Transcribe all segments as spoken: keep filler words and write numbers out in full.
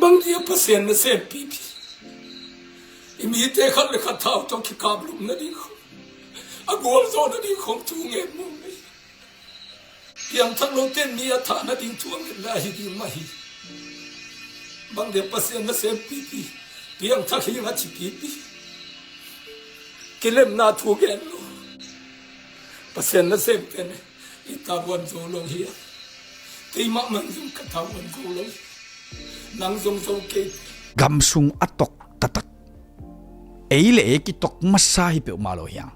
Bang dia Pasian na sem pipi. I mite khat le khat thau tawh kikap lup nading khong, a gualzawh nading khong thu ngen mawk mei. Piangthak lote in mi a thah nading thu a nget le ahi ding mah hi. Bang dia Pasian na sem pipi. Piangthak hi nga ci pipi. Kilemna thu gen lo. Pasian na sem pen i tavuan zo lo hi a. Keimah man zong ka tavuan zo lo hi. Nang zong zo kei. Gam sung a tok taktak, ei le ei kitok masa hi peuhmah lo hiang.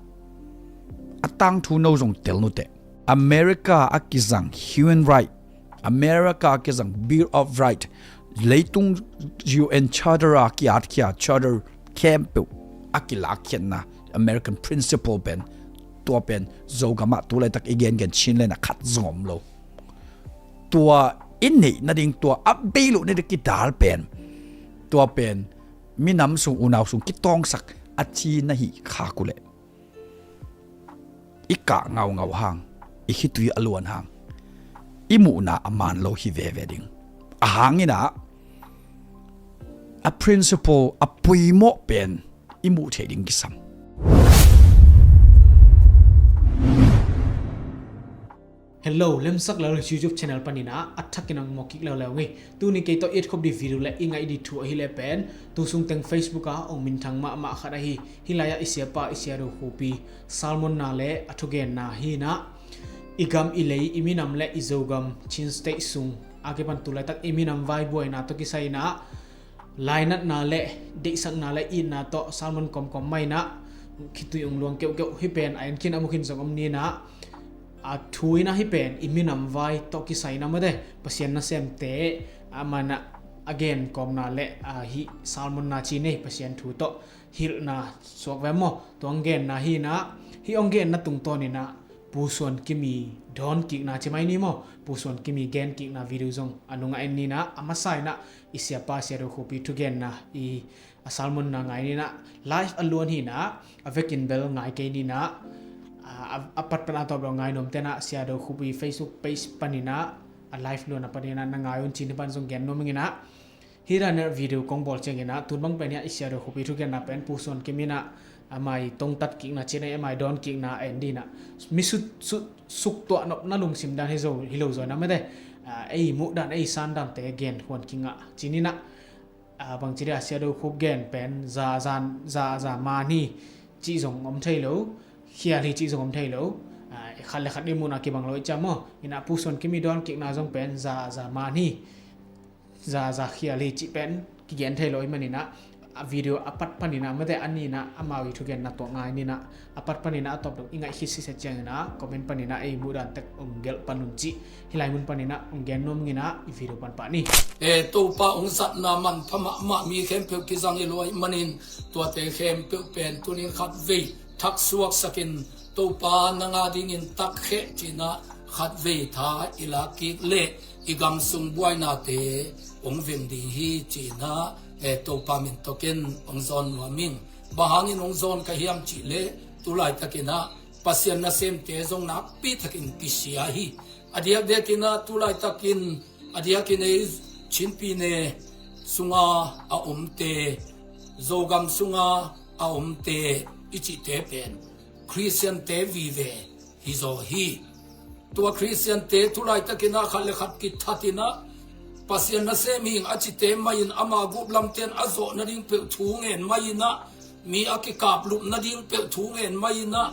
A tangthu no zong tel nuteh. America a kizang human right, America a kizang Bill of Right, leitung U N Charter a kiatkhia charter khempeuh a kilakkhiatna, American principle pen, tua pen Zogamah tulaitak i gengen Chinland ah khat zong om lo. Tua i neih nading, tua a bei loh nading kidal pen, tua pen minam sung, unau sung kitawngsak a ci na hih khak uhleh, i kah ngaungau hang, i khitui a luan hang, i muhna a man lo hi veve ding. A hang inah a principle, a puimawh pen i muh theih ding kisam. Hello, Lemsak Lal YouTube channel paninah a thakin ang mawk kik leuleu ngei. Tuni kei tawh i et khop ding video le i ngaih ding thu ahih leh pen, tu sung teng Facebook ah ong minthang mahmah khat ahi, hih lai-ah i siapa, i Sia Do Khup i sermon-na le a thugenna hinah, i gam i lei, i minam le i Zogam Chin State sung a kipan tu laitak i minam vai buaina tawh kisai inah, lainatna le deihsakna le itna tawh sermon kawmkawm mah inah, khitui ong luang keuhkeuh, hih pen a en khin a mu khin zong om ninah, a thu inah hih pen i minam vai tawh kisai inah mate, Pasian nasemte a manah a genkawmna le a hih sermon-na ci nei, Pasian thu tawh hilhna suak ve maw, tua ong genna hinah, hih ong genna tungtawn inah Pu Suan Kim i dawnkikna ci mai ni maw, Pu Suan Kim i genkikna video zong a nungah en ninah, a masa inah i siapa Sia Do Khup i thugenna, i a sermon-na ngai ninah, live a luan hinah, a vekin bel ngai kei ninah, a, a, a pat pan a tawp lo ngai nuam tenah Sia Do Khup i Facebook page paninah, a live luan a paninah na ngai un ci ni pan zong gen nuam inginah. Hih dan inah video kong bawl cianginah, tun bang pen hiah i Sia Do Khup i thugenna pen Pu Suan Kim inah, amah i tongtat kikna ci nei, amah i dawnkikna en dinah, mi sut, sut, suktuah nopna lungsim dan hi zo, hi lo zaw inah mate, a, ei muh dan, ei san dante genkhuan kingah ci ninah, a, bangci dia Sia Do Khup gen pen za, za, za, za man hi cih zong om thei lo, khial hi cih zong om thei lo. A, khat le khat i muhna kibang lo i ciam maw. Inah Pu Suan Kim i dawnkikna zong pen za, za man hi, za, za khial hi cih pen kigen thei lo i maninah, a video a pat paninah mate, a ninah amau i thugenna tuak ngai ninah, a pat paninah a tawp dong i ngaih khit sitset cianginah comment paninah ei muhdan tek ong gelh pan un cih hih lai mun paninah ong gen nuam inginah i video pan pah ni. E, Topa ong zatna manpha mahmah mi khempeuh kizang i luai manin, tuate khempeuh pen tunin khatvei thaksuaksakin, Topa nang a dingin takkhe cinah khatvei tha i lak kik leh i gam sung buainate ong veng ding hi cinah, e, Topa min tawkin ong zawn nuam ing. Bang hangin ong zawn ka hiam cih leh, tu laitakinah Pasian nasemte zong nakpi takin kisia hi. A diakdiakinah tu laitakin, a diakin ei Chin Pyine sunga a omte, Zogam sunga a omte i cihte pen Khristiante vive hi zaw hi. Tua Khristiante tu laitakinah khat le khat kithatinah, Pasian nasem hing a cite mah in, ama gup lamte in a zawh nading peuh thu ngen mah inah, mi a kikaplup nading peuh thu ngen mah inah,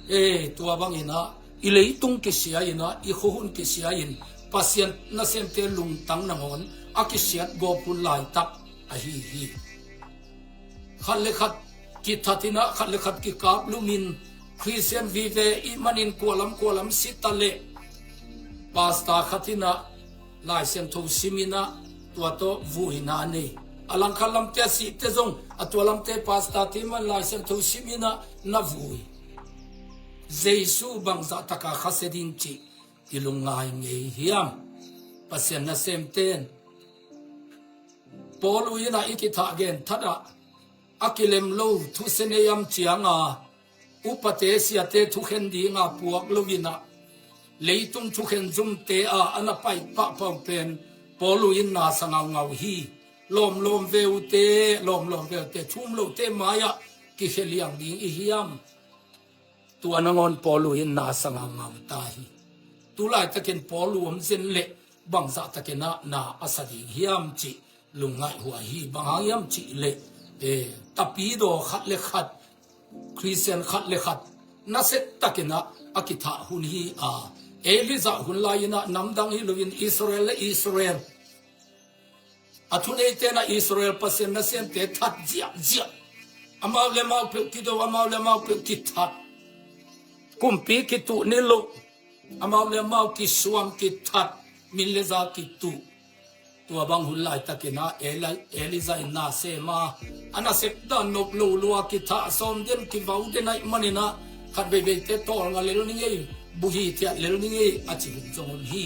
e, tua banginah i leitung kisia inah, i khuahun kisia in, Pasian nasemte lungtang nangawn a kisiat gawp hun laitak ahi hi. Khat le khat kithatinah, khat le khat kikaplumin, Khristian vive i manin kualam kualam sita leh, pastor khat inah Lai Siangtho siminah tua tawh vuina nei. A langkhat lamte a sihte zong, a tua lamte pastor te man Lai Siangtho siminah na vui. Jesu bangzah taka khasia ding cih i lungngai ngei hiam? Pasian nasemte in Paul uh inah i kithah gen thatah, a kilem lo thusia nei am cianga, upate siate thukhen dinga puak loinah, leitung thukhen zumte a a na paih pahpah uh pen Paul uh in na sa ngaungau hi. lawmlawm ve uhte, lawmlawm ve uhte, thum lote mai-ah kikhia liang ding i hiam? Tua nangawn Paulu in na sa ngaungau ta hi. Tulaitakin Paulu om zen leh bangzah takin ah na a sa ding hiam cih lungngaih huai hi. Bang hang hiam cih leh, eh, tapidaw khat le khat, Khristian khat le khat nasep takin ah a kithah hun hi a. Elijah hun lai-in ah namdang hi loin Israel le Israel, a thuneite in ah Israel Pasian nasemte that ziahziah. Amau le amau peuh kido, amau le amau peuh kithat. Kumpi kituh ni lo. Amau le amau kisuam kithat, min le za kituh. Tua bang hun laitakin ah Eli-, Elijah in na sem a, a nasep dan nop lo lua, kithah sawm den, kivau den ahih manin ah khat veiveite tawlnga lel ni ngei, buhi thiat lel ni ngei a ci hun zong om hi.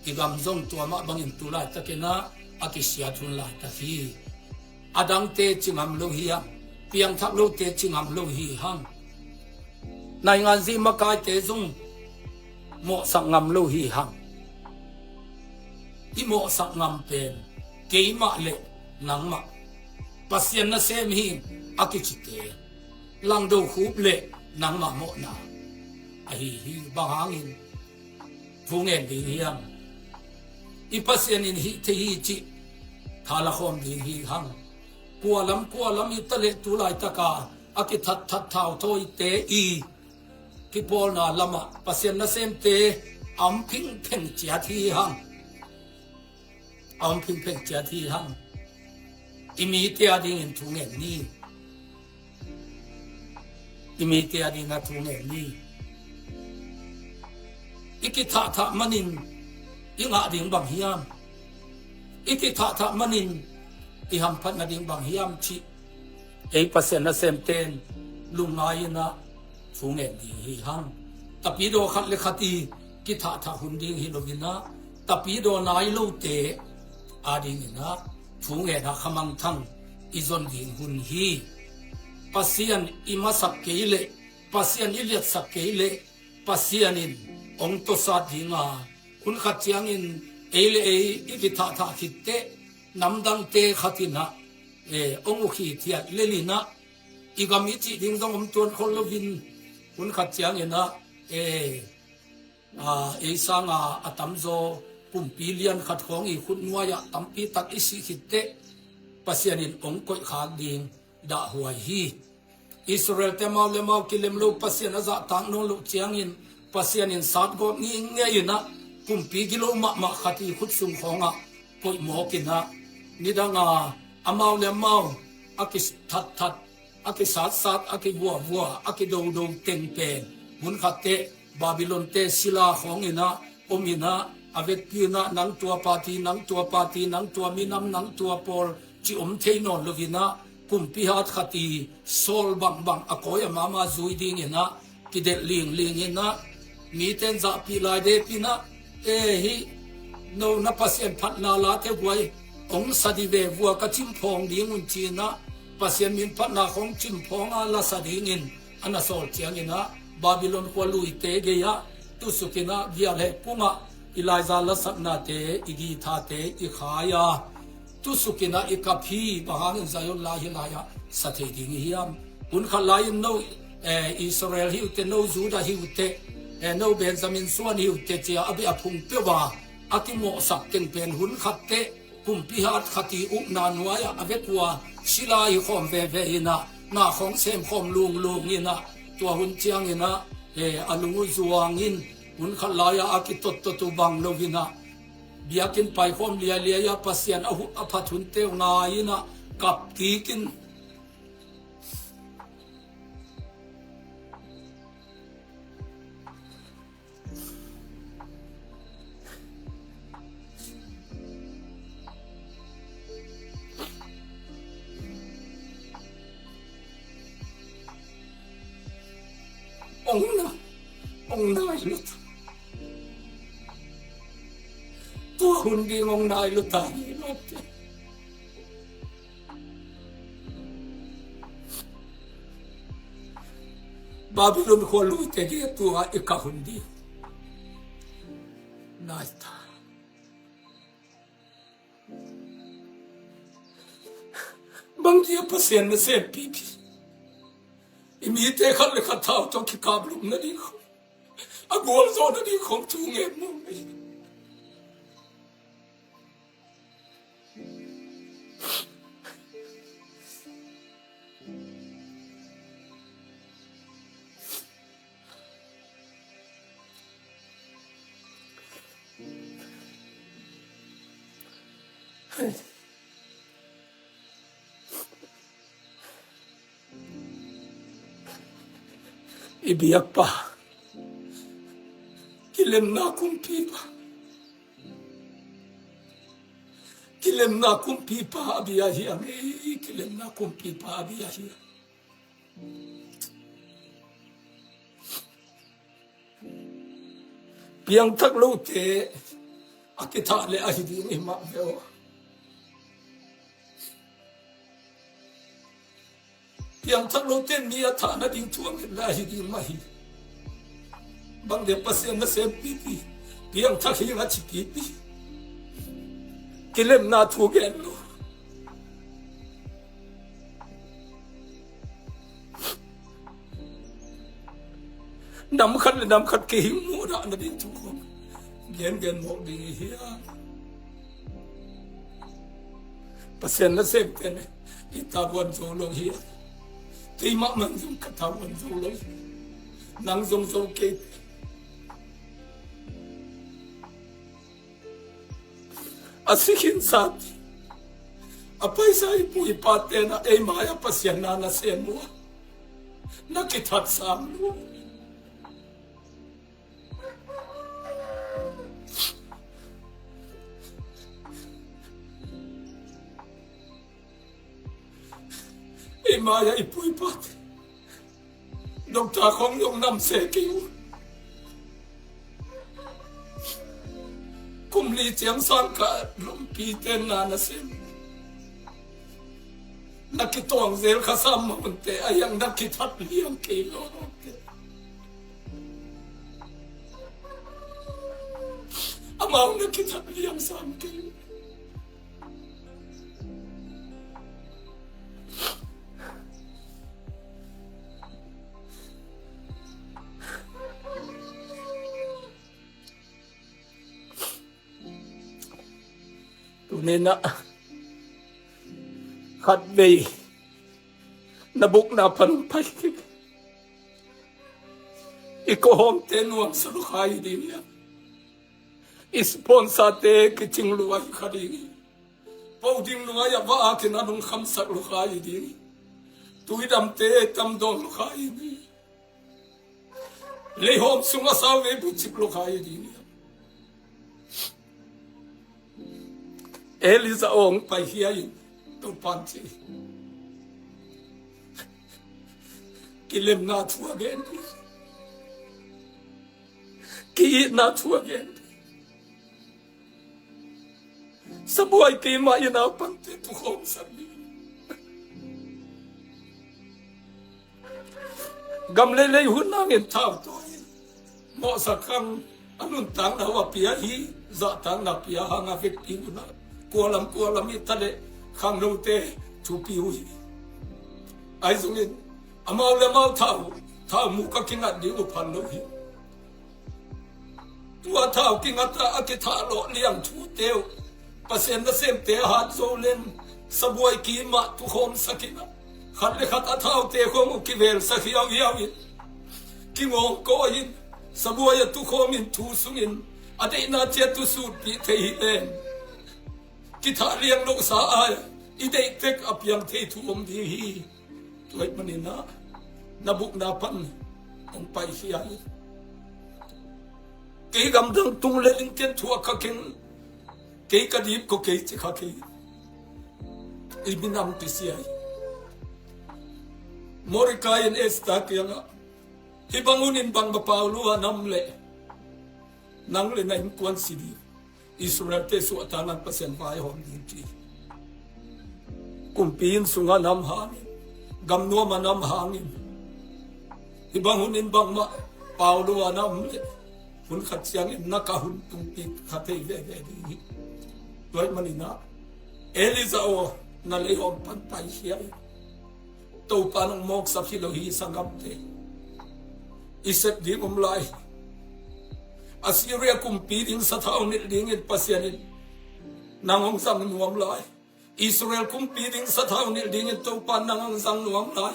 I gam zong tua mah bangin tu laitakin ah a kisiat hun laitak hi. A dangte ci ngam lo hi hang. Piangthak lote ci ngam lo hi hang. Nainganzi makaite zong mawhsak ngam lo hi hang. I mawhsak ngam pen keimah le nangmah, Pasian nasem hi a kicite, Langdo Khup le nangmah mawhna ahi hi. Bang hangin thu ngen ding hiam? I Pasian in hih thei hi cih thala khawm ding hi hang. Kualam kualam i ta leh tu laitaka a kithatthat thauthawite i kipawlna lamah Pasian nasemte a om phingpheng ciat hi hang. A om phingpheng ciat hi hang. I mite a dingin thu ngen ni. I mite a dingin thu ngen ni. I kithahthah manin i ngah ding bang hiam? I kithahthah manin i hamphatna ding bang hiam cih ei Pasian nasemten lungngai-in ah thu ngen ding hi hang. Tapidaw khat le khat i kithahthah hun ding hi loin ah, tapidaw nai lote a dingin ah thu ngen a khamangthang i zon ding hun hi. Pasian i masak kei leh, Pasian i liatsak kei leh, Pasian in hong tawsat ding a, hun khat ciangin ei le ei i kithahthah khit teh, namdangte khat in ah, eh, hong ukhi thiat lel in ah, i gam i cih ding zong om tuan khol loin, hun khat ciangin ah, eh, ah, ei sanga a tamzaw kumpi lian khat khawng i khut nuai-ah tampi tak i sih khit teh, Pasian in hong koihkhak ding dahhuai hi. Israel-te amau le amau kilem lo, Pasian a zahtak nawn loh ciangin Pasian in satgawp ngingei in ah, kumpi gilo mahmah khat i khut sung khawngah koih mawk in ah, nidanga amau le amau a kithatthat, a kisatsat, a kivuavua, a kidodo teng pen hun khat teh Babylon-te sila khawng in ah om in ah, a vekpi in ah nang tua party, nang tua party, nang tua minam, nang tua pawl ci om thei nawn loin ah, kumpi hat khat i sawl bangbang, a kawi a mama zui dingin ah kidelh lingling in ah, miten zahpih lai dep in ah, e, hih no na Pasian phatna late guai hong sa dih ve, vua ka cimphawng ding un ci-in ah, Pasian min phatna khawng cimphawng a la sa dingin a na sawl ciangin ah, Babylon khua luite gei-ah tusuk in ah, gial heh pungah i laiza lasaknate, i guitar-te i khai a, tusuk in ah i kap hi. Bang hangin Zion lai hih lai-ah sa thei ding i hiam? Hun khat lai-in no, eh, Israel hi uh teh, no Judah hi uh teh, eh, no Benjamin suan hi uh teh ci-a a beh a phung peuh a a kimawhsak teng pen hun khat teh kumpi hat khat i ukna nuai-ah a vek uh a, sila hi khawm veve in ah, na khawng sem khawm lunglung in ah, tua hun ciangin ah, eh, a lung uh zuang in, hun khat lai-ah a kitottot uh bang lo in ah, biakinn pai khawm liailiai-ah Pasian a hu-, a phat hunte uh ngai in ah kap kik in. Ong na, ong nai lut. Tua hun ding ong nai lut ta hi lo te. Babylon khua luite ding tua i kah hun ding. Nai ta. Bang dia Pasian na sem pipi. I mite khat le khat thau tawh kikaplum nading khong, a gualzawh nading khong thu ngen mawk na hi. I biakpa, kilemna kumpipa, kilemna kumpipa a bia hiam ei, kilemna kumpipa a bia hiam. Piangthak lote a kithah le ahi ding hi mah ve aw. Piangthak lote mi a thah nading thu a nget le ahi ding mah hi. Bang dia Pasian na sem pipi, piangthak hi nga ci pipi. Kilemna thu gen lo. Nam khat le nam khat kihing muh dah nading thu khong gengen mawk ding hi a. Pasian na sem pen i tavuan zo lo hi a. Keimah man zong ka tavuan zo lo hi. Nang zong zo kei. A si khin sa ti, a paisa i pu i pa ten a ei mai-ah Pasian na na sem uh a, na kithat sam lo. Ei mai-ah i pu i pa te, doctor khong zong nam se kei uh. Kum li ciang sang ka lompi ten na na sem. Na kitawng zel kha sam mah hun te, a hiang na kithat liang kei lo te. Amau na kithat liang sam kei. Tuni-in ah khatvei na bukna pan hong pai kik. I kawhawmte nuamsa lua kha hi ding hi a. I sponsor-te kicing lua hi kha ding hi. Po ding lua hi a, va akin a nung khamsak lua kha hi ding hi. Tuidamte tamdawn lua kha hi ding hi. Leihawm sung a sauvei bucip lua kha hi ding hi. Elijah hong pai hi a in, Topa'n ci. Kilemna thu a gen ding, ki-itna thu a gen ding. Sabuai keimah i naupangte tukhawmsak ding. Gam leilei hun hangin thau tawi in mawhsak hang, a nuntakna uh a pia hi, zahtakna pia hang a vekpi uh na, kualam kualam i ta le khangnote thupi uh hi. Ahi zongin amau le amau thau, thau muk a kingat ding uh phal lo hi. Tua thau kingata a kithahlawh liang thute uh, Pasian nasemte a hat zo leng, sabuai kimah tukhawmsak in ah, khat le khat a thaute khong uh kivelsak hiauhiau in, kingawngkawi in, sabuai a tukhawm in thu sungin a deihna ciat uh sutpih thei hi leng, kithah liang lohsa ai i deih tek a piang thei thu om ding hi. Tua ahih manin ah na bukna pan hong pai hi a hi. Kei gamdang tung le ling ken thuak kha keng, kei ka dip ko kei ci kha kei. I minam kisia hi. Mordecai in Esther kiangah, hih bang hunin bangmah Paulo a nam leh nang le na innkuan si ding, Israelte suahtakna Pasian vaihawm ding ci. Kumpi inn sungah nam hangin, gamnuam a nam hangin, hih bang hunin bangmah Paulo a nam leh hun khat ciangin na ka hun tungpi kha thei veve ding hi. Tua ahih manin ah Elijah aw, Na leihawm pan paikhia in. Topa nong mawksak hi lo hi sanggamte. I sep ding om lai. Assyria kumpi ding sathau nilh dingin Pasian in nang hong zang nuam lai. Israel kumpi ding sathau nilh dingin Topa nang hong zang nuam lai.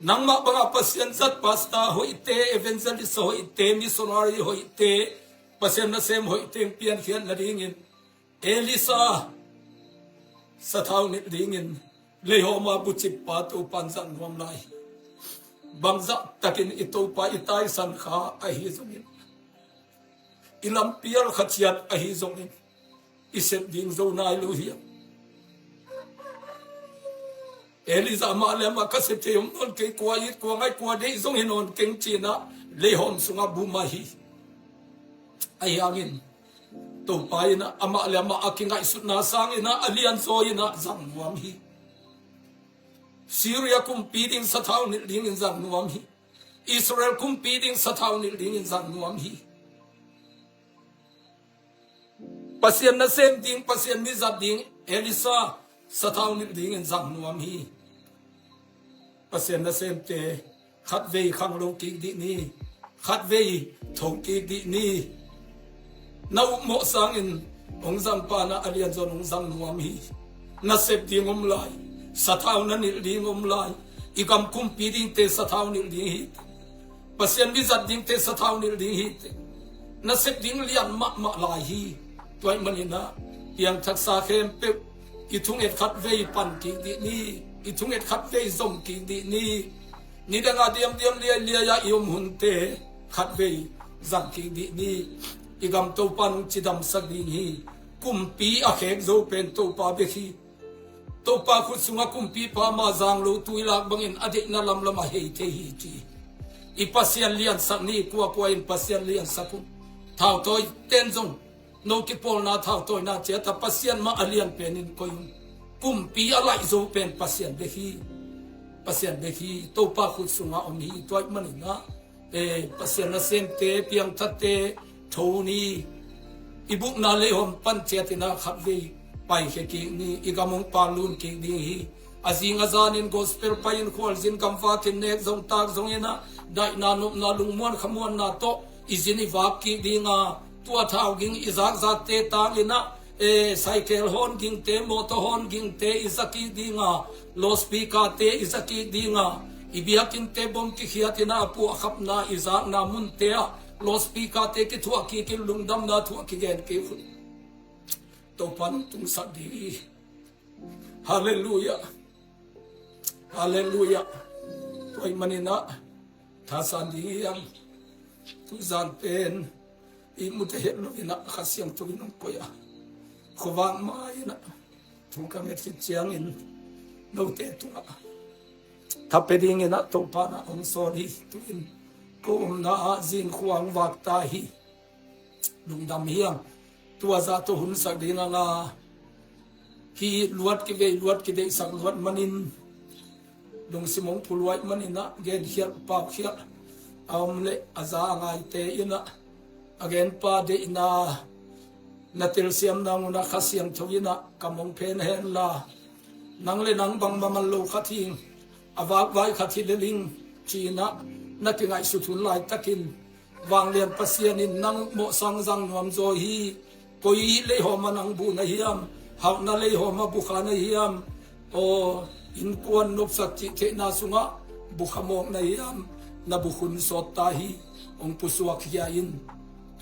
Nangmah banga Pasian zat pastor hoihte, evangelist hoihte, missionary hoihte, Pasian nasem hoihte piankhiat nadingin Elisha sathau nilh dingin leihawma bucippa Topan zang nuam lai. Bangzah takin i Topa i taisan kha ahi zongin, i lampial khaciat ahi zongin, i sep ding zo nai lo hiam? Elijah amah le amah ka sep thei om nawn kei, kua it kua ngai kua deih zong hi nawn keng cinah leihawm sungah bum ahi. Ahi hangin Topa inah amah le amah a kingaihsutna sanginah a lianzaw inah zang nuam hi. Syria kumpi ding sathau nilh dingin zang nuam hi. Israel kumpi ding sathau nilh dingin zang nuam hi. Pasian nasem ding, Pasian mizat ding Elisha sathau nilh dingin zang nuam hi. Pasian nasemte khatvei khanglo kik dih ni, khatvei tho kik dih ni. Na upmawh sangin hong zangpa na a lianzawn hong zang nuam hi. Na sep ding om lai, sathau na nilh ding om lai. I gam kumpi dingte sathau nilh ding hi. Pasian mizat dingte sathau nilh ding hi. Na sep ding lian mahmah lai hi. Tua ahih maninah piangthaksa khempeuh i thunget khatvei pan kik dih ni. I thunget khatvei zom kik dih ni. Nidanga diamdiam liailiai-a i om hunte khatvei zang kik dih ni. I gam Topa nong cidamsak ding hi. Kumpi a khek zo pen Topa bek hi. Topa khut sungah kumpipa mah zang lo tuilak bangin a deihna lamlam a hei thei hi ci. I Pasian liansak ni, kuakua in Pasian liansak un. Thautawi ten zong no kipawlna thautawina ciata Pasian mah a lian penin koi un. Kumpi a laih zo pen Pasian bek hi. Pasian bek hi. Topa khut sungah om hi. Tua ahih maninah Pasian nasemte, piangthakte tho ni. I bukna leihawm pan ciatinah khatvei paikhia kik ni. I gam hong panlun kik ding hi. A zing a zanin gospel pai-in khualzin gamvakin nek zong tak zonginah daihna nopna lungmuan khamuanna tawh i zin i vak kik dinga, tua thau ging i zakzakte tanginah e, saikel hawn gingte, mawtaw hawn gingte i za kik dinga, loudspeaker-te i za kik dinga, i biakinnte bom kikhiatinah a puahkhapna i zakna munte ah loudspeaker-te kithuah kikin lungdamna thu a kigen kik hun. Topa nong tungsak ding hi. Halleluiah. Halleluiah. Tua ahih maninah thasan ding hi hang. Tuzan pen ihmu thei het loinah Kha Siangtho in hong koih a, khuavak mai-inah thu ka nget khit ciangin note tungah tha pia dinginah Topa nah hong sawl hi. Tu-in ko omna ah zin khua hong vak ta hi. Lungdam hi hang. Tua zah tawh hunsak ding hang a, ki luat kivei luat kideihsak luat manin lungsim hong phuluai maninah genkhialh paukhialh a om leh a za a ngaite inah a genpa deihna na telsiamna munah Kha Siangtho inah kam hong phen henla, nang le nang bangmah man lo khat hi, a vakvai khat hi leling cinah na kingaihsut hun laitakin Vanglian Pasian in nang mawhsang zang nuamzaw hi. Koi leihawma nang bu na hiam? Hauhna leihawma bu kha na hiam? Aw, innkuan nopsak cih theihna sungah bu kha mawk na hiam? Na bu khun sawt ta hi. Hong pusuak khia in.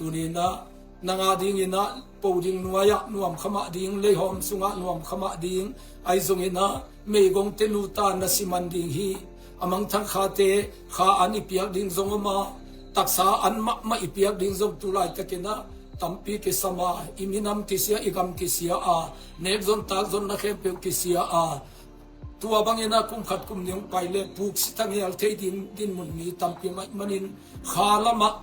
Tuninah nang a dinginah po ding nuai-ah nuam khamah ding, leihawm sungah nuam khamah ding, ahi zonginah meigongte nuta na siman ding hi. A mangthang khate kha an i piak ding zong om a, taksa an mahmah i piak ding zong tu laitakinah tampi kisam a, i minam kisia, i gam kisia a, nekzon takzonna khempeuh kisia a, tua banginah kum khat kum nih hong pai le puk sitanghial thei ding dinmun mi tampi maih manin kha lamah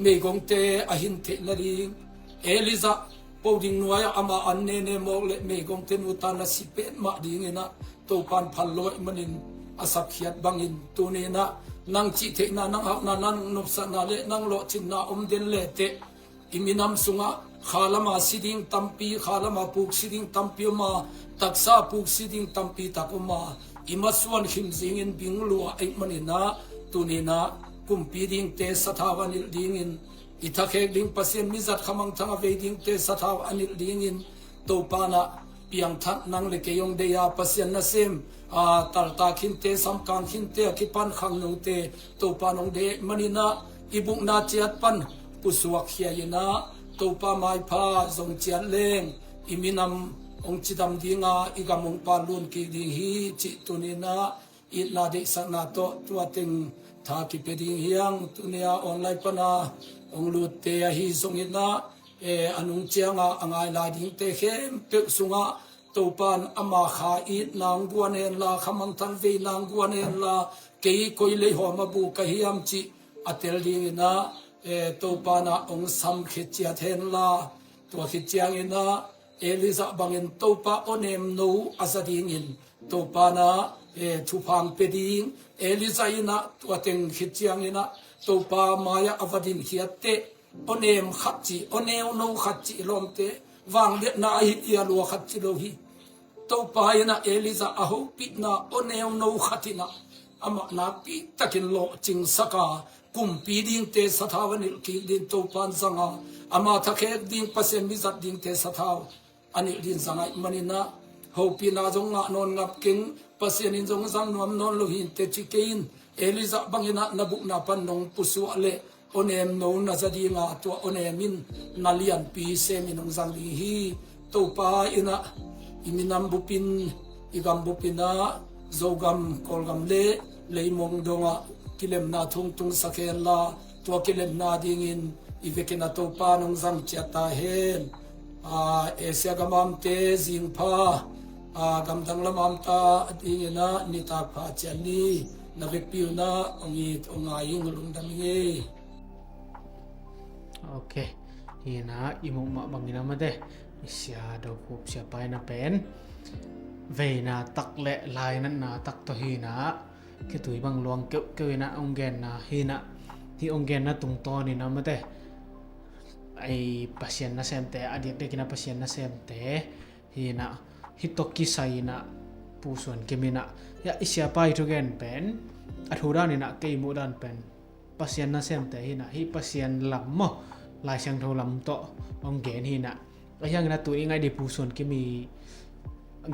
meigongte a hin theih nading Elijah po ding nuai-ah ama an nene mawk le meigongte nuta na si petmah dinginah Topan phal lo ahih manin a sapkhiat bangin tuninah nang cihtheihna, nang hauhna, nang nopsakna le nang lawhcinna om den leteh i minam sungah Kha lama si ding tampi, kha lama puk si ding tampi om a, taksa puk si ding tampi tak om a, i masuan khim zingin bing lua ahih manin ah, tuni-in ah kumpi dingte sathau a nilh dingin, i thakhek ding Pasian mizat khamangthang a vei dingte sathau a nilh dingin, Topa in ah piangthak nang le kei hong deih a, Pasian nasem, aa, taltak khinte, samkang khinte a kipan khangnote Topa in hong deih manin ah, i bukna ciat pan pusuak khia in ah, Topa maipha zong ciat leng i minam hong cidam ding a, i gam hong pallun kik ding hi cih tuni-in ah itna deihsakna tawh tua teng tha kipia ding hi hang. Tuni-a online pan a hong lutte ahi zongin ah, eh, a nung ciang a a ngai lai dingte khempeuh sungah Topa in ama kha itna hong guan hen la, khamangthang veina hong guan hen la, kei koi lei hawm a buk ka hiam cih a tel dingin ah, eh, Topa in ah hong samkhia ciat hen la, tua khit ciangin ah Elijah bangin Topa awnemno a za dingin Topa in ah, eh, thupha hong pia ding. Elijah in ah tua teng khit ciangin ah Topa mai-ah a va dinkhiat teh, awnem khat ci, awneuno khat ci, lawmte, vangliatna ahi, i a lua khat ci lo hi. Topa in ah Elijah a hopihna awneuno khat in ah amah nakpi takin lawhcingsak a, kumpi dingte sathau a nilh kik ding Topa in zang a, ama thakhek ding Pasian mizat dingte sathau a nilh ding zang ahih manin ah, hopihna zong ngah nawn ngap keng, Pasian in zong zang nuam nawn lo hi inteh ci kei in. Elijah bangin ah na bukna pan nong pusuah leh awnemno na za ding a, tua awnem in na lianpi semin hong zang ding hi. Topa in ah i minam bupin, i gam bupin ah, Zogam, Kawlgam le leimong dongah kilemna thu hong tungsak hen la, tua kilemna dingin i vekin ah Topa in hong zang ciat ta hen. Aa, Asia gam a omte zingpha, aa, gamdang lam a omte dingin ah nitak pha ciat ni. Na vekpi un ah hong it hong ngai ing, lungdam ing ei. Ok. Hi-in ah i muh mah bangin ah mate, i Sia Do Khup siapa in ah pen veina tak le lainatna tak tawh hi-in ah, khitui bang luang keuhkeuh in ah hong genna hi-in ah, hih hong genna tungtawnin ah mate, ei, Pasian nasemte, a diakdiakin ah Pasian nasemte hi-in ah, hih tawh kisai-in ah Pu Suan Kim in ah, hiah i siapa i thugen pen, a thu danin ah kei muh dan pen Pasian nasemte hi-in ah, hih Pasian lam maw, Lai Siangtho lam tawh hong gen hi-in ah, ahi hangin ah tuni ngaih ding Pu Suan Kim i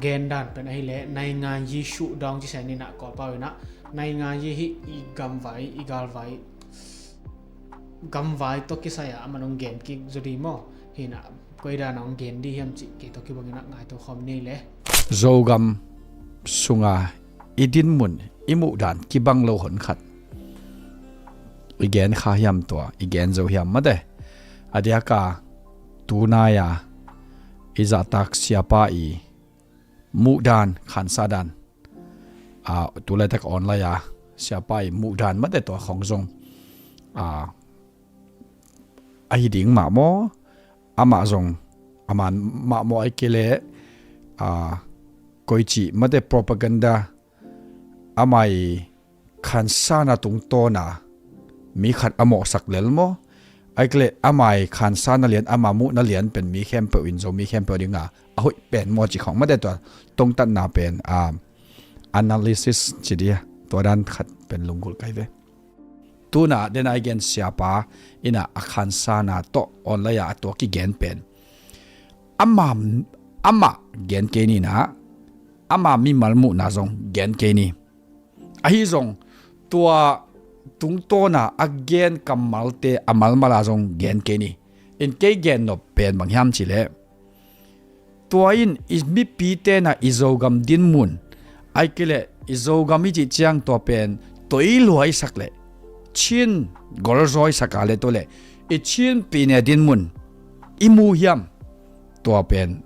gen dan pen ahih leh နိုင်ငံရေးရှုထောင့် ci sa in ah, Kawlpau in ah နိုင်ငံရေး hih i gamvai, i galvai, gamvai tawh kisai a aman hong gen kik zaw ding maw? Hi-in ah koi dan a hong gen ding hiam cih kei tawh kibangin ah ngaihto khawm ni le. Zogam sunga i dinmun, i muhdan kibang lo hon khat i gen kha hiam, tua i gen zo hiam mate? A diak a tunai a i zahtak siapa i muhdan, khansa dan, a, tu laitak online a siapa i muhdan mate, tua khong zong, a, ahi ding mah maw? Amah zong a man mah maw, ahih kei leh, a, koici mate propaganda, amah i khansana tungtawna mi khat a mawhsak lel maw? Ahih kei leh amah i khansana lian, ama muhna lian pen mi khempeuh in, Zomi khempeuh dinga a hoih pen maw cih khong mate, tua tongtatna pen, a, analysis ci dih a, tua dan khat pen lunggulh kai ve. Tuna dena i gen siapa in ah a khansana tawh online a tua kigen pen, ama, amah gen kei ni in ah, ama mimal muhna zong gen kei ni. Ahi zong tua tungtawna a gen kammalte a malmal a zong gen kei ni. In kei gen nop pen bang hiam cih leh, tua in i mipite in ah i Zogam dinmun, ahih kei leh i Zogam i cih ciang tua pen toiluaisak leh Chin golzawisak a leh, tua leh i Chin pine dinmun i mu hiam? Tua pen,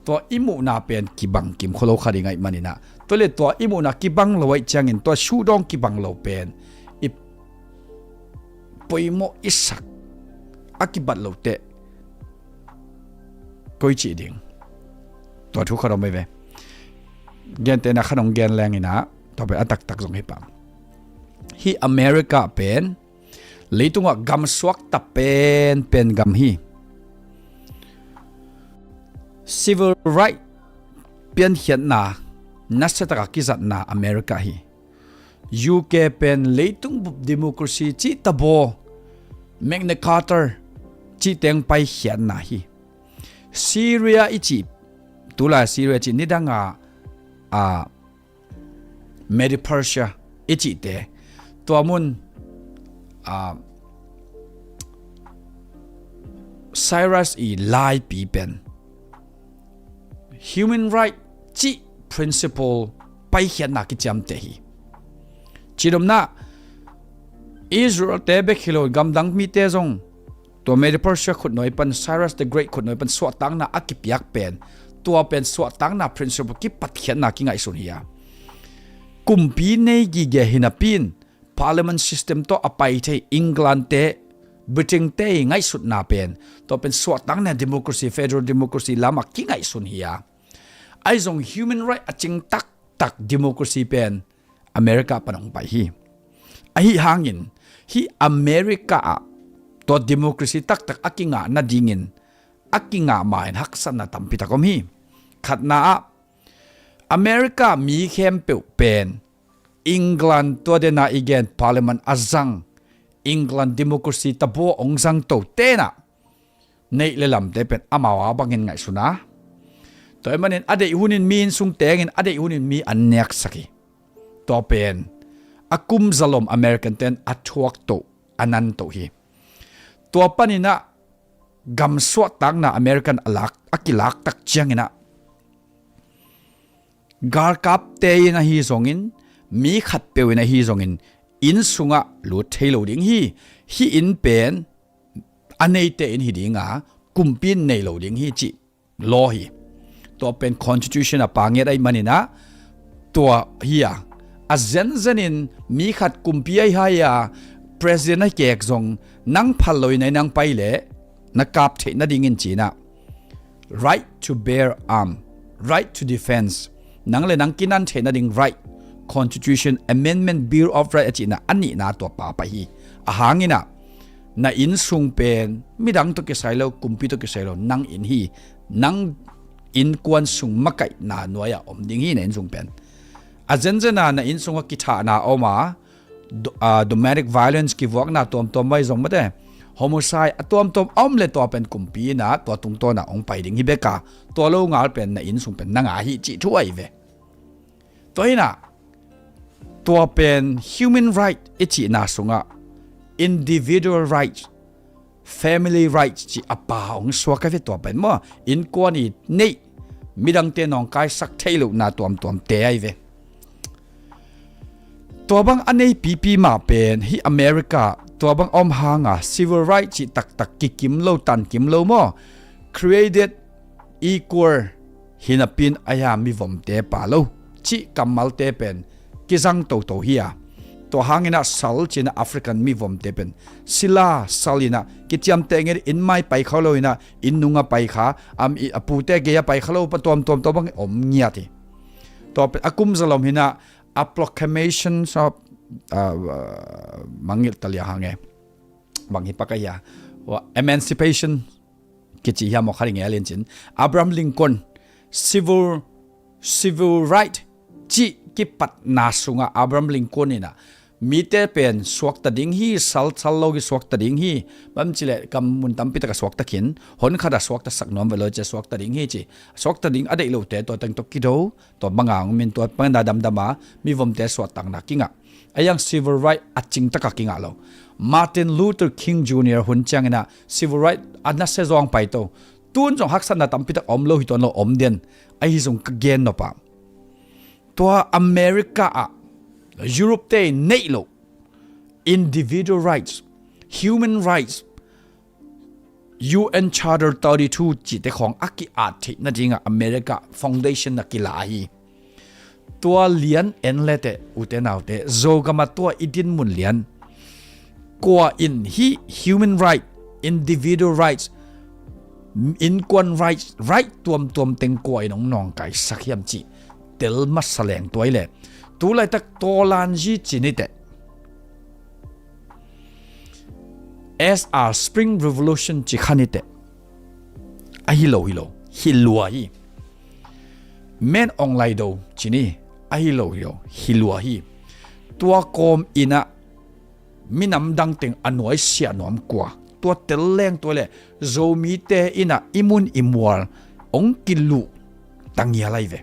tua i muhna pen kibang kim kholo kha ding ahih manin ah, tua leh tua i muhna kibang lo ahih ciangin tua shuhdawng kibang lo pen i poimawh i sak a kibat lo teh, koici ding? Tua thu khat om ei ve. Gentehna khat hong gen leng in ah, tua pen a taktak zong hi pah. Hih America pen leitungah gam suakta penpen gam hi. Civil right piankhiatna nasia taka kizatna America hi. U K pen leitung bup democracy cih tabaw, Magna Carta cih teng paikhiatna hi. Syria i cih, tulai Syria cih nidanga a Medo-Persia i cihte, tua mun a Cyrus i laipi pen human right cih principle paikhiatna kiciamteh hi. Cidomna Israel te bek hi lo, gamdang mite zong tua Medo-Persia khutnuai pan, Cyrus the Great khutnuai pan suahtakna a kipiak pen, tua pen suahtakna principle kipatkhiatna kingaihsun hi a, kumpi nei gige hi napi in parliament system tawh a pai thei England te, Britain te i ngaihsutna pen, tua pen suahtakna democracy, federal democracy lamah kingaihsun hi a, ahi zong human right a cing taktak democracy pen America pan hong pai hi. Ahi hangin hih America ah tua democracy taktak a kingah nadingin a kingah ma-in haksatna tampitak om hi. Khatna ah America mi khempeuh pen England, tua dena i gen parliament a zang, England democracy tabaw hong zang to tenah neih le lamte pen amau a bangin ngaihsun a, tua ahih manin a deih hunin mi inn sung tengin a deih hunin mi an neksak hi. Tua pen a kum zalom American ten a thuak toh, a nan toh hi. Tua paninah gam suahtakna American a lak, a kilaktak cianginah galkapte in ahi zongin, mi khatpeuh in ahi zongin inn sungah lut thei lo ding hi. Hih inn pen a neite in hi dinga, kumpi in nei lo ding hi cih law hi. Tua pen constitution a panget ahih maninah tua hi a, a zenzenin mi khat kumpi ahi hai a, president a kek zong nang phal lo in a inn ah pai leh na kap theih nadingin cinah right to bear arm, right to defense, nang le nang kinan theih nading right, Constitution Amendment, Bill of Right a cihna a nihna tua papa hi. A hanginah na inn sung pen midang tawh kisai lo, kumpi tawh kisai lo, nang inn hi. Nang innkuan sung makaihna nuai-ah om ding hi na inn sung pen. A zenzena na inn sungah kithahna om a, do-, ah, domestic violence kivuakna tuamtuam mai zong mate, homicide a tuamtuam a om le tua pen kumpi inah tua tungtawnah hong pai ding hi beka, tua lo ngal pen na inn sung pen nanga hi cih thu ahi ve. Tua hinah tua pen human right i cihna sungah individual rights, family rights cih a pa hong suak ahi ve tua pen maw. Innkuan i neih, midangte nawngkaisak theih lohna tuamtuamte ahi ve. Tua bang a nei pipi mah pen hih America tua bang a om hanga civil right cih taktak kikim lo, tankim lo maw. Created equal hi napi in a hia mivomte pa lo cih kammalte pen kizang toto hi a. Tua hanginah sal cinah African mivomte pen sila sal inah kiciamteh nget, inn mai pai kha lo inah inn nunga pai kha, am i a pute gei a pai kha lo pa tuamtuam tua bang om ngiat hi. Tua pen a kum zalom hinah a proclamation of, uh, uh, mangngilh talia hange, bang hi pak a hia, emancipation kici hiam aw kha ding e a liancin, Abraham Lincoln civil, civil right cih kipatna sungah Abraham Lincoln inah mite pen suakta ding hi, sal, sal lo hi suakta ding hi, bang cileh kam mun tampi takah suakta khin, hon khatah suakta sak nuam ve lo cia suakta ding hi ci. Suakta ding a deih lote tua teng tawh kido, tua banga hong min tua bangna damdama mivomte suahtakna kingah. A yang civil right a cing taka kingah lo. Martin Luther King Junior hun cianginah civil right a nasia zawng pai to. Tun zong haksatna tampitak om lo hi tuan lo, om den. Ahi zong ka gen nopah, tua America ah Europe te neih lo individual rights, human rights, U N Charter thirty-two cihte khawng a ki-at theih nadingah America foundation a kila hi. Tua lian en leteh ute naute, Zogama tua i dinmun lian, kua in hih human right, individual rights, innkuan rights, right tuamtuam teng kua in hong nawngkaisak hiam cih tel masa leng tua i leh. Tulaitak tawlanzi ci niteh, as a Spring Revolution ci kha niteh, ahi lo hi lo. hi lua hi. Men ong lai do cini ahi lo hi lo, hi lua hi. Tua kawm inah minam dang teng a nuaisiah nuam kua, tua tel leng tua le Zomite inah i mun i mual ong kiluh tangial ahi ve.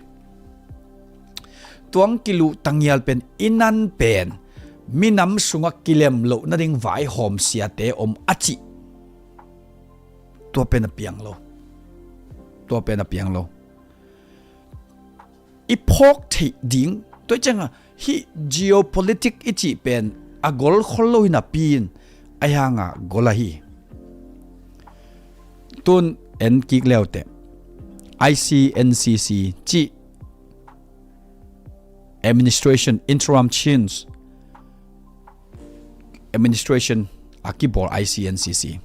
Tua ong kiluh tangial pen i nan pen minam sungah kilem loh nading vaihawm siate om a cih. Tua pen a piang lo. Tua pen a piang lo. I phawk theih ding, tua ciangah hih geopolitic i cih pen a gol khol lo hi napi in a hiangah gol ahi. Tun en kik leuteh I C N C C cih administration, interim change administration a kibawl I C N C C.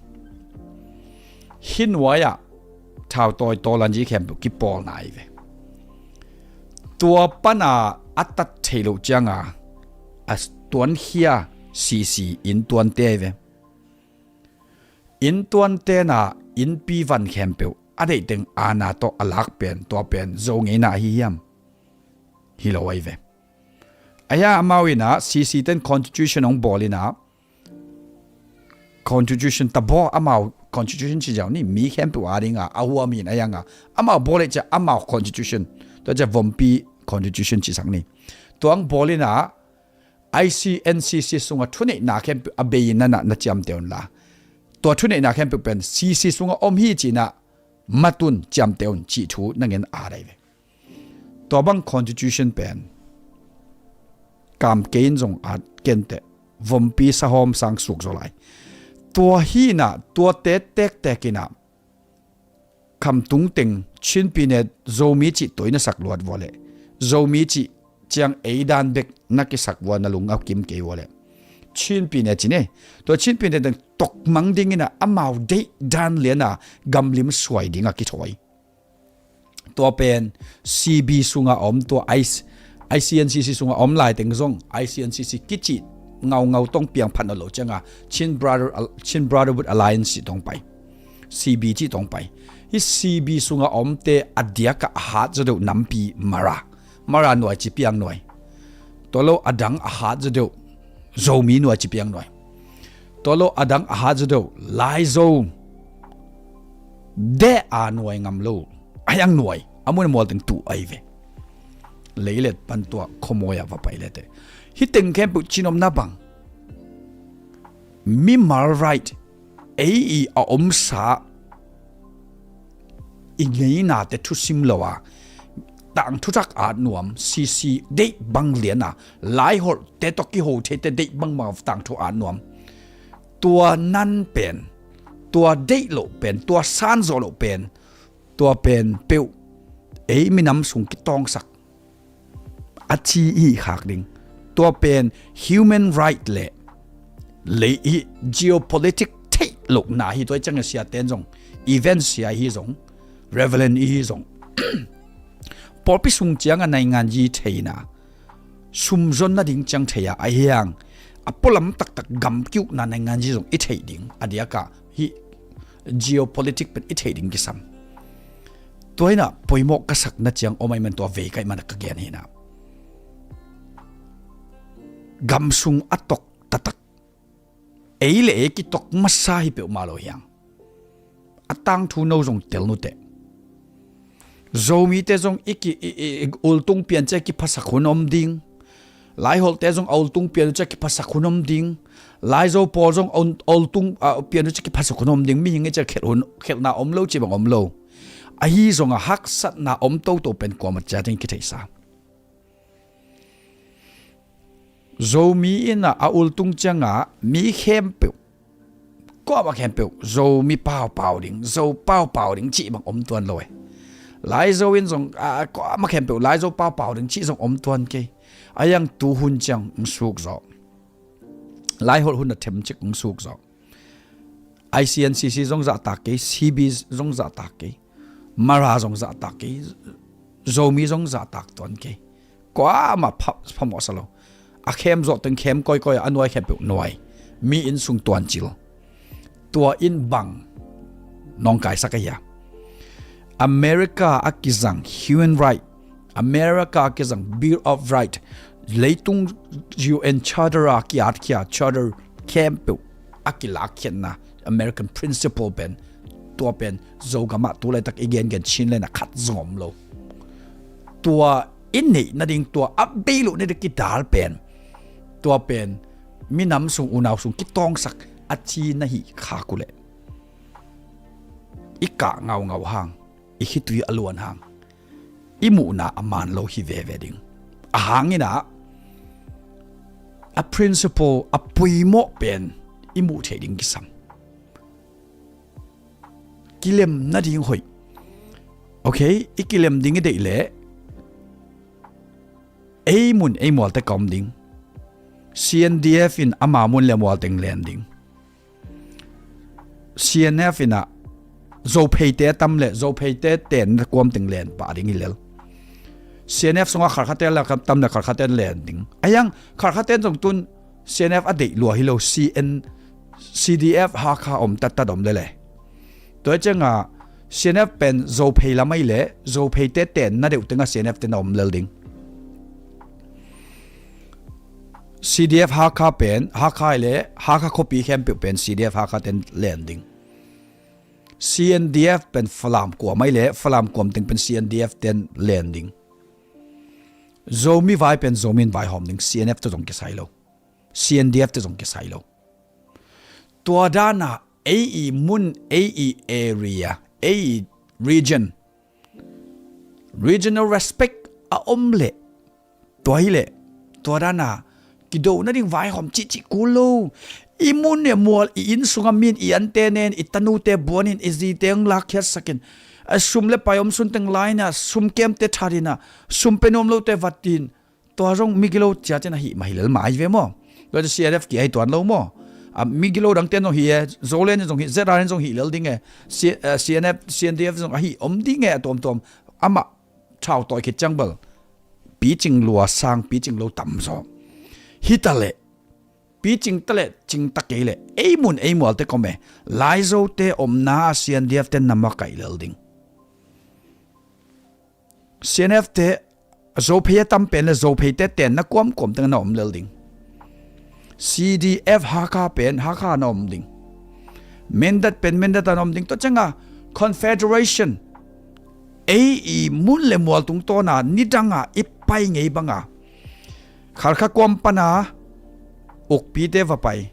Hih nuai-ah thautawi tawlanzi khempeuh kipawlna ahi ve. Tua pana a tat theih loh cianga a tuankhia C C inntuante ahi ve. Inntuante na innpi van khempeuh a deihteng aana tawh a lak pen, tua pen Zo ngeina ahi hiam? Hi lo ahi ve. Ahi a amau ina C C ten constitution hong bawl ina, constitution tabaw amau constitution ci ziau ni, mi khempeuh a dinga a huam hin ahi anga amau bawl eh cia amau constitution, tua cia Vompi constitution cisak ni. Tuang bawl ina I C N C C sunga thuneihna khempeuh a bei ina na ciamteh unla, tua thuneihna khempeuh pen C C sunga om hi cina matun ciamteh un cih thu na ngen a dai ve. Tua bang constitution pen kam kei in zong at kenteh Vompi sahawm sang suk zaw lai. Tua hina tua tek tektek ina khamtung teng Chin pyine Zomi cih toi na sak luat vua leh, Zomi cih ciang ei dan bek na kisak vua na lung a kim kei vua leh, Chin pyine cine, tua Chin pyine teng tokmang dingina amau deih dan liana gamlim suai dinga kithawi. Tua pen C B sunga om, tua I C, I C N C C sunga om laiteng zong I C N C C kici ngaungau tong piang phat nawn lo cianga Chin Brother, Chin Brotherhood Alliance cih tong pai, C B cih tong pai. Hi C B sunga omte a diaka a hat zaw deuh nampi Mara, Mara nuai ci piang nuai. Tua lo adang a hat zaw deuh Zomi nuai ci piang nuai. Tua lo adang a hat zaw deuh Laizo. Deh a nuai ngam lo a hiang nuai a mun a mual teng tuh ahi ve. Leilet pan tua khuamawi a va pai lete. Hi teng khempeuh cinomna bang mimal right ei i a omsa i ngeinate thusim lo a tangthu tak at nuam, C C deih bang liana Laiholhte tawh kiho theite deih bangbang tangthu at nuam. Tua nan pen, tua deih loh pen, tua sanzawh loh pen, tua pen peuh ei minam sung kitawngsak a ci i khak ding. Tua pen human right le lei i geopolitic theih lohna hi. Tua i ciangin siaten zong, event sia hi zong, reverend i hi zong, pawlpi sung cianga naingan yi theina sumzon nading ciang thei a, a hiang a pualam taktak gam kiukna naingan yi zong i theih ding a diaka hi. Geopolitic pen i theih ding kisam. Tua hina poimawh ka sakna ciang om ahi man tua vei ka hih mana ka gen hina. Gam sung a tok taktak ei le ei kitok masa hi peuhmah lo hiang. A tangthu no zong tel nuteh. Zomite zong i ki, i, i, i ultung pian cia kiphasak hun om ding. Laiholhte zong a ultung pian uh cia kiphasak hun om ding. Laizo pawl zong a ultung, a, pian uh cia kiphasak hun om ding. Mihing i cia khelh hun, khelhna om lo ci bang om lo. Ahi zonga haksatna om toto pen kuamah cia ding kitheihsa. Zomi ina a ultung cianga mi khempeuh, kuamah khempeuh Zomi paupau ding, Zo paupau ding cih bang om tuan lo e. Laizo in zong, a, kuamah khempeuh Laizo paupau ding cih zong om tuan kei. A hiang tuhun ciang ong suk zawh. Laiholh hun a themcik ong suk zawh. I C N C C zong zahtak kei, C B zong zahtak kei, Mara zong zahtak kei, Zomi zong zahtak tuan kei. Kuamah pha-, phamawhsa lo. A khem zawh teng khem kawikawi a, a nuai khempeuh nuai. Mi inn sung tuancil. Tua in bang nawngkaisak ahi a. America a kizang human right, America a kizang Bill of Right, leitung U N Charter a kiatkhia charter khempeuh a kilakkhiatna American principle pen, tua pen Zogamah tu laitak i gengen Chinland ah khat zong om lo. Tua i neih nading, tua a bei loh nading kidal pen, tua pen minam sung, unau sung kitawngsak a ci na hih khak uh leh i kah ngaungau hang, i khitui a luan hang, i muhna a man lo hi veve ding. A hang in ah a principle a puimawh pen i muh theih ding kisam. Kilem nading hoih. Ok, i kilem ding i deih leh ei mun ei mualte ka om ding. C N D F in ama mun le mual teng len ding. C N F in ah Zopheite a tam leh Zopheite tenna kuam teng len pah ding hi lel. C N F sungah Khalkhate a tam leh Khalkhate len ding. A hiang Khalkhate zong tun C N F a deih lua hi lo, C N, C D F Hakha om tattat om lele. Tua hi ciangah C N F pen Zophei lam ahi leh Zopheite tenna deuh tengah C N F te na om lel ding. C D F Hakha pen, Hakha ahi leh Hakha khuapi khempeuh pen C D F Hakha ten len ding. C N D F pen Falam kuam ahi leh Falam kuam teng pen C N D F ten len ding. Zomi vai pen Zomi in vaihawm ding, C N F te zong kisai lo. C N D F te zong kisai lo. Tua dana ei i mun, ei i area, ei i region, regional respect a om leh, tua hi leh, tua dana kido nading vaihawm cihcih kul lo. I mun i mual, i inn sungah min, i ante nen, i tanute buanin, i zite hong lakkhiatsakin, a sum le pai om sun teng lai-in ah sum kemte thatin ah, sum pe nuam lote vatin, tua zong migilo ciatin ahih mah hi lel mah ahi ve maw? Tua ci C N F ki ahi tuan lo maw? A migilo dangte zong hi e, Zoland in zong hi, Z R in zong hi lel ding e, C-, eh, C N F, C N D F zong ahi om ding e, a tuamtuam. Amah thau tawi khit ciang bel picing lua sang picing lo tam zaw. Hi ta leh, picing ta leh, cing ta kei leh, ei mun ei mualte ka om e, Laizote omna ah C N D F te na makaih lel ding. C N F te Zophei a tam pen le Zopheite tenna kuamkuam teng na om lel ding. C D F Hakha pen Hakha na om ding. Mindat pen Mindat a na om ding. Tua ciangah Confederation, ei i mun le mual tungtawna nidanga i pai ngei banga Khalkha kuam pana ukpite va pai.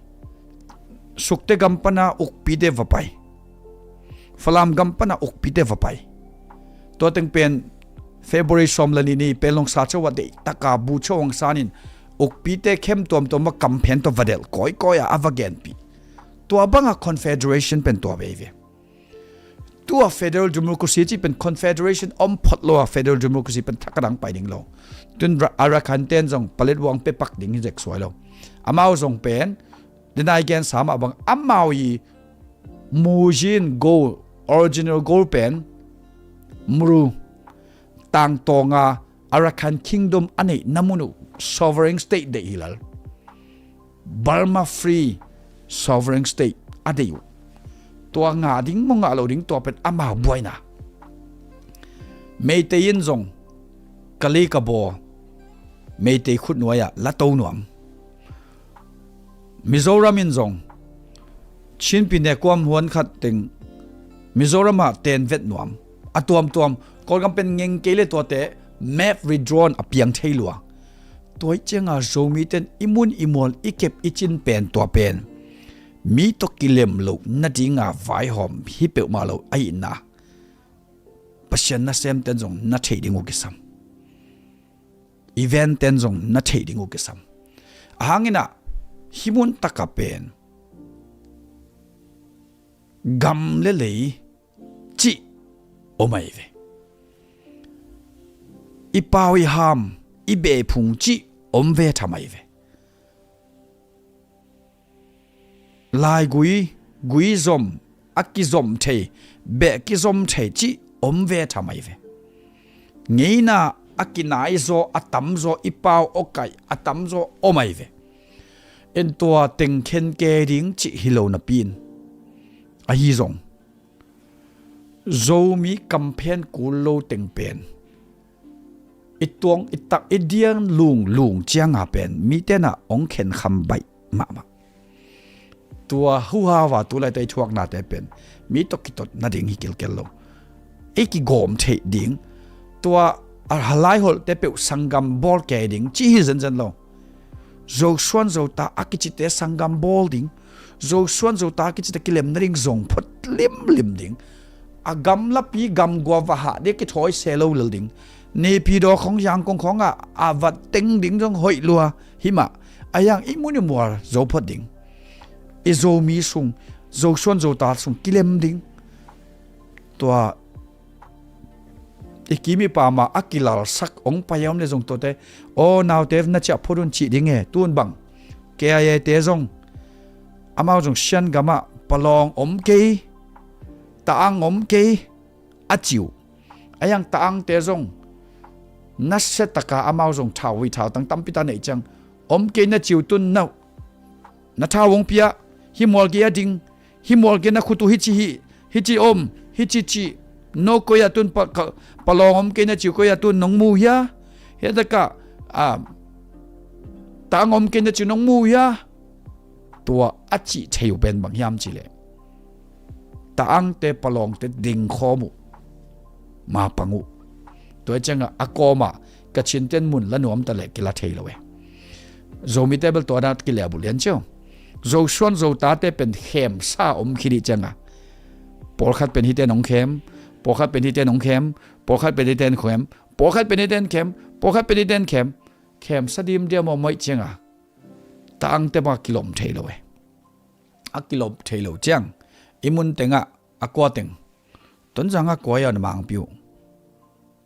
Sukte gam pana ukpite va pai. Falam gam pana ukpite va pai. Tua teng pen February sawm le nih ni Panglong sa chauh a deihtaka bu chauh hong sanin ukpite khem tuamtuam va kamphen tua va delh kawikawi a a va genpih. Tua banga Confederation pen tua veve. Tua federal democracy cih pen Confederation om phot lo a, federal democracy pen thak a dang pai ding lo. Tun Ra-, Arakan ten zong paletwa pe pak ding hi zek suai lo. Amau zong pen, denai gen sa mah bang, amau i muzin goal, original goal pen, muru, tangtawnga Arakan Kingdom a neihna mun uh sovereign state deih hi lel. Burma Free Sovereign State a deih uh. Tua ngah ding maw ngah lo ding tua pen amau buaina. Meitei in zong Kalay Kabaw Meitei khutnuai ah la to nuam. Mizoram in zong Chin pyine kuam huan khat teng Mizoram ah ten vet nuam. A tuamtuam, Kawlgam pen ngeng kei le tuate map redrawn a piang thei lua. Tua hi cianga Zomi ten i mun i mual i kep i cin pen tua pen mi tawh kilem loh nadinga vaihawm hi peuhmah lo ahihna Pasian nasem ten zong na theih ding uh kisam. Event ten zong na theih ding uh kisam. A hang in ah hih mun takah pen gam le lei cih om ahi ve. I pau i ham, i beh i phung cih om ve tham ahi ve. Laigui, gui zom, a kizom thei, beh kizom thei cih om ve tham ahi ve. Ngeina a kinai zaw, a tam zaw, i pau awkaih a tam zaw om ahi ve. En tua teng khen ke ding cih hi lo napi in, ahi zong Zomi kamphen kul lo teng pen i tuang i tak i diang lunglung cianga pen mite na ong khenkham baih mahmah. Tua huhau a tu laite i thuaknate pen mi tawh kitot nading hi kilkel lo. I kigawm theih ding, tua a halai holhte peuh sanggam bawl kei ding ci hi zenzen lo. Zosuan Zota a kicite sanggam bawl ding, Zosuan Zota a kicite kilem nading zong phot limlim ding. A gamlapi gamgua va hah ding kithawi se lo lel ding. Nipi daw khong Yangkong khong ah a vat teng ding zong hoih lua hi mah. A yang i mun i mual zo phot ding. I Zomi sung, Zosuan Zota sung kilem ding. Tua i kim i pam a kilalsak ong pai a om le zong tuate, aw naute na ciah phot un cih ding e, tun bang K I A te zong, amau zong Shan gamah palawng om kei, ta-ang om kei a ci uh. A yang ta-angte zong nasia taka amau zong thau hui thau tang tampi ta neih ciang om kei na ci uh, tun na, na thau hong pia, hi mual kei a ding, hi mual kei na khut uh hi ci hi, hi ci om, hi ci ci, no koi a tun pa, ka, palawng om kei na ci uh koi a tun nong mu hia? Hi a taka, a, ta-ang om kei na ci uh nong mu hia? Tua a cih thei uh pen bang hiam cih leh ta-angte palawngte dingkhawm uh, mapang uh. Tua hi ciangah a kawmah Kachin ten mun la nuam ta leh kila thei lo e. Zomite bel tua na kileh buh lian cio. Zosuan Zotate pen khemsa om khit dih ciangah pawlkhat pen hite nong khem, pawlkhat pen hite nong khem, pawlkhat pen hite nong khem, pawlkhat pen hite nong khem, pawlkhat pen hite nong khem. Khemsa dimdiam om maih ciangah ta-angte bang a kilom thei lo e. A kilom thei lo ciang i mun tengah a kua teng, Tonzang a kua a na mangpi uh,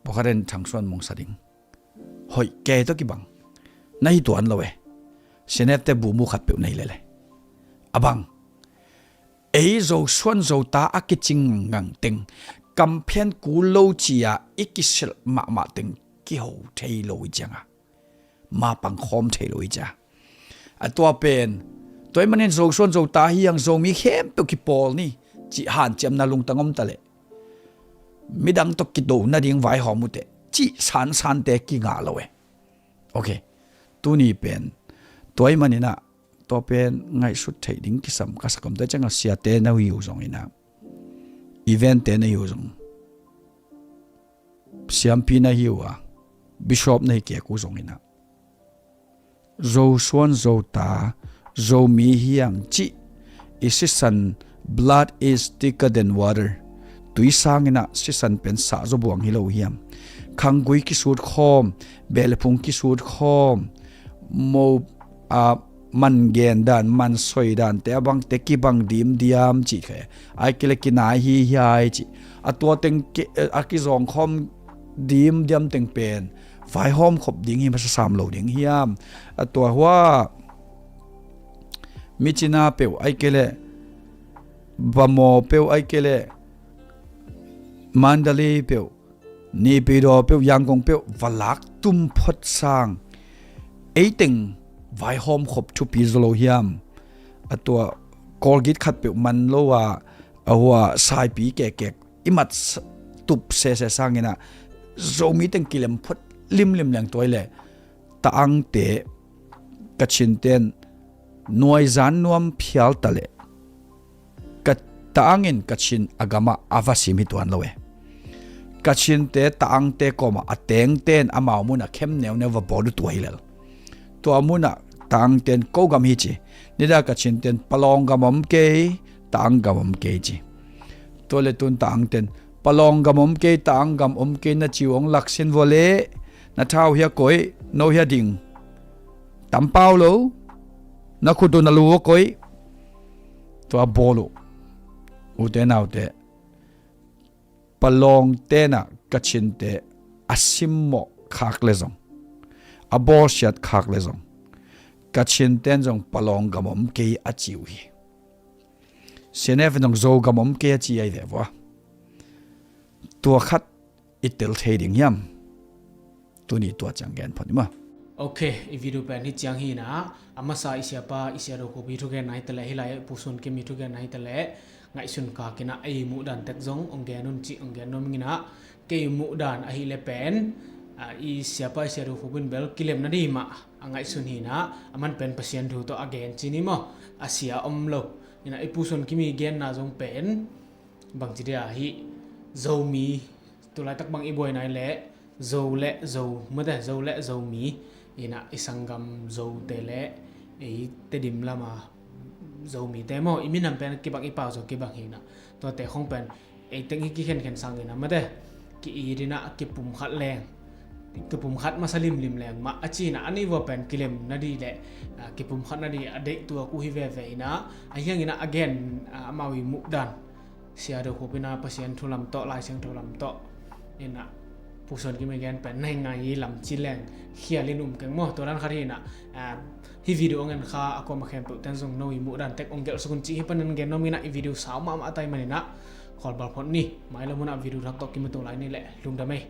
pawlkhat in Thangsuan Mungsa ding, hoih kei tawh kibang na hi tuan lo e. Senepte bumu khat peuh na hi lele. A bang ei Zosuan Zota a kicing ngang teng, kamphen kul lo cia i kiselh mahmah teng kiho thei lo i cianga mapang khawm thei lo i cia. A tua pen tua i manin Zosuan Zota hi ang, Zomi khempeuh kipawl ni cih hanciamna lungtang om ta leh midang tawh kido nading vaihawm uh teh cih sansante kingah lo e. Ok, tuni pen tua i maninah tua pen ngaihsut theih ding kisam ka sak om. Tua ciangah siate na hi uh zonginah, eventte na hi uh zong, siampi na hi uh a, bishop na hi kek uh zonginah, Zosuan Zota, Zomi hi ang cih i sisan, blood is thicker than water, tui sanginah sisan pen sah zaw buang hi lo hiam? Khanggui kisut khawm, beh le phung kisut khawm, mo a man gen dan, man soi dante a bangte kibang dimdiam cih khe. Ai kile kinai hi hiai cih a tua teng a kizawng khawm dimdiam teng pen vaihawm khop ding hi masa sam lo ding hiam? A tua hua Myitkyina peuh ai kele, Bhamo peuh ai kele, Mandalay peuh, Naypyidaw peuh, Yangon peuh va lak tum phot sang ei teng vaihawm khop thupi zaw lo hiam? A tua Kawlgit khat peuh man lo a, a hua saipi kekek i mat tup sese sanginah Zomi teng kilem phot limlim leng tua i leh ta-angte Kachin ten nuaizan nuam phial ta leh ka ta-ang in Kachin a gamah a va sim hi tuan lo e. Kachinte ta-angte kawmah a tengten amau munah khem neuneu va bawl uh tua hi lel. Tua munah ta-angten ko gam hi ci. Nida Kachinten Palawng gam om kei, ta-ang gam om kei ci. Tua le tun ta-angten Palawng gam om kei, ta-ang gam om kei na ci uh hong laksin vua leh na thau hia koih, no hia ding. Tampau lo, na khut uh na lu uh koih. Tua bawl uh. Ute naute, Palawng tenah Kachinte a simmawh khak le zong, a bawlsiat khak le zong, Kachinten zong Palawng gam om kei a ci uh hi. C N F in zong Zo gam om kei a ci ahi ve vua. Tua khat i tel thei ding hiam? Tuni tua ciang gen phot ni maw. Ok, i video pen hi ciang hi na, a masa i siapa, i sia do khuapi thugenna hi taleh, hi lai i Pu Suan Kim i thugenna hi taleh, ngaihsun kak ina ei muhdan tek zong ong gen un ci ong gen nuam ing ina, kei muhdan ahih leh pen, a, i siapa, i sia do khuapi in bel kilem na di mah a ngaihsun hi na, a man pen Pasian thu tawh a gen ci ni maw, a sia om lo. Ina i Pu Suan Kim i genna zong pen, bangci dia hi, Zomi, tulaitak bang i buai nai leh, Zo le Zo, mate, Zo le Zomi, ina i sanggam Zote le, ei Tedim lama Zomite maw, i minam pen kibang i pau Zo kibang hi na. Tuate khong pen, ei teng hi kikhenkhen sang ina mate, ki-it ina kipumkhat leng, kipumkhat masa limlim leng mah, a ci ina a ni vua pen kilem na di le, a, kipumkhat na di a deih tuak uh hi veve ina, a hiang ina a gen, a, amau i muhdan. Sia do khuapi na Pasian thu lam tawh, Lai Siangtho lam tawh. Ina, Pu Suan Kim i gen pen na hi ngai i lam ci leng, khial in um keng maw, tua dan khat hi ina, a, hi video ong en kha, a kuama khempeuh ten zong no i muhdan tek ong gelh suk un ci hi panin gen nuam ina i video sau mahmah tai man ina, khawl bal phot ni, mai lo muna video thak tawh kimu to lai ni le, lungdam ei.